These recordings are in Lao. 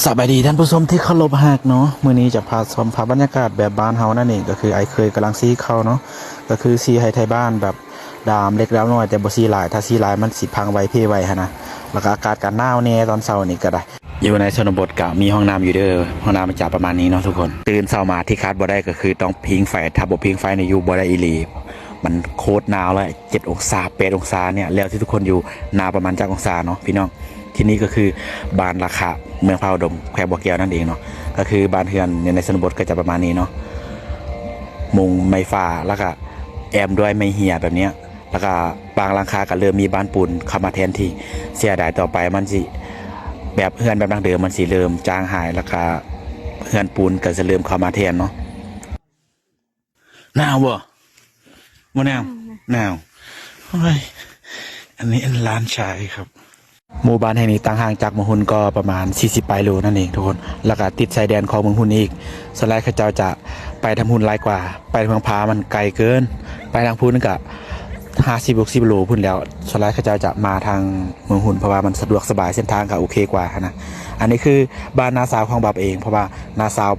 ສະບາຍດີທ່ານຜູ້ຊົມທີ່ເຄົາລົບຮັກເນາະ, ມື້ນີ້ຈະພາຊົມພາບບັນຍາກາດແບບບ້ານເຮົານັ້ນເອງ, ກໍຄືອ້າຍເຂີຍກຳລັງສີເຂົ້າເນາະ, ກໍຄືສີໄຮ່ໄທບ້ານແບບດາມເລັກດາມນ້ອຍ ແຕ່ບໍ່ສີຫຼາຍ, ຖ້າສີຫຼາຍມັນຊິພັງໄວເພໄວຫັ້ນນະ. ແລ້ວກໍອາກາດກໍໜາວແດ່ຕອນເຊົ້ານີ້ກໍໄດ້. ຢູ່ໃນຊົນນະບົດກໍມີຫ້ອງນ້ຳຢູ່ເດີ, ຫ້ອງນ້ຳມັນຈະປະມານນີ້ເນາະທຸກຄົນ. ຕື່ນເຊົ້າມາທີ່ຂາດບໍ່ໄດ້ກໍຄືຕ້ອງຜິງໄຟ, ຖ້າບໍ່ຜິງໄຟນີ້ຢູ່ບໍ່ໄດ້ອີ່ຫຼີ, ມັນໂຄດໜາວເລີຍ. ເຈັດອົງສາ ແປດອົງສາເນຍ, ແລ້ວທີ່ທຸກຄົນຢູ່ ໜາວປະມານຈັກອົງສາເນາະພີ່ນ້ອງ. ທີ່ນີ້ກໍຄືບ້ານລາຄະ ເມືອງພະອຸດົມ ແຂວງບໍ່ແກ້ວນັ້ນເອງເນາະ. ກໍຄືບ້ານເຮືອນໃນ ໃນຊົນນະບົດກໍຈະປະມານນີ້ເນາະ, ມຸງໄມ້ຝາ ແລ້ວກະແອ້ມດ້ວຍໄມ້ເຮຍແບບເນີ້ຍ, ແລ້ວກະບາງຫຼັງຄາກໍເລີ່ມມີບານປູນເຂົ້າມາແທນທີ່. ເສຍດາຍຕໍ່ໄປມັນຊິ ແບບເຮືອນແບບດັ້ງເດີມມັນຊິເລີ່ມຈາງຫາຍ, ແລ້ວກະເຮືອນປູນກໍຈະເລີ່ມເຂົ້າມາແທນເນາະ. ໜາວບໍ່? ບໍ່ໜາວ? ໜາວນະ ໜາວ. ໂອ້ຍ ອັນນີ້ອັນຫຼານຊາຍຄັບ. ໝູ່ບ້ານແຫ່ງນີ້ຕັ້ງຫ່າງຈາກເມືອງຮຸນກໍປະມານສີ່ສິບປາຍໂລນັ້ນເອງທຸກຄົນ, ແລ້ວກະຕິດຊາຍແດນຂອງເມືອງຮຸນອີກ. ສ່ວນຫຼາຍເຂົາເຈົ້າຈະໄປທາງຮຸນຫຼາຍກວ່າ, ໄປທາງເມືອງຜາມັນໄກເກີນ, ໄປທາງພຸ້ນກະຫ້າສິບຫົກສິບໂລພຸ້ນແລ້ວ. ສ່ວນຫຼາຍເຂົາເຈົ້າຈະມາທາງເມືອງຮຸນ ເພາະວ່າມັນສະດວກສະບາຍ, ເສັ້ນທາງກະໂອເຄກວ່າຫັ້ນນະ. ອັນນີ້ຄືບ້ານນ້າສາວຂອງບັບເອງ, ເພາະວ່ານ້າສາວ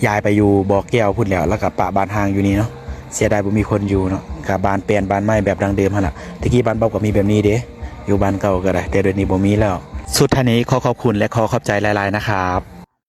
ຍ້າຍໄປຢູ່ບໍ່ແກ້ວພຸ້ນແລ້ວ, ແລ້ວກໍປະບ້ານຮ້າງຢູ່ນີ້ເນາະ. ເສຍດາຍບໍ່ມີຄົນຢູ່ເນາະ, ກະບ້ານແປນບ້ານໃໝ່ແບບດັ້ງເດີມຫັ້ນລະ. ແຕ່ກີ້ບ້ານບັບກໍມີແບບນີ້ເດ້, ຢູ່ບ້ານເກົ່າກໍໄດ້, ແຕ່ດຽວນີ້ບໍ່ມີແລ້ວ. ສຸດທ້າຍນີ້ຂໍຂອບຄຸນ ແລະ ຂໍຂອບໃຈຫຼາຍໆນະຄັບ.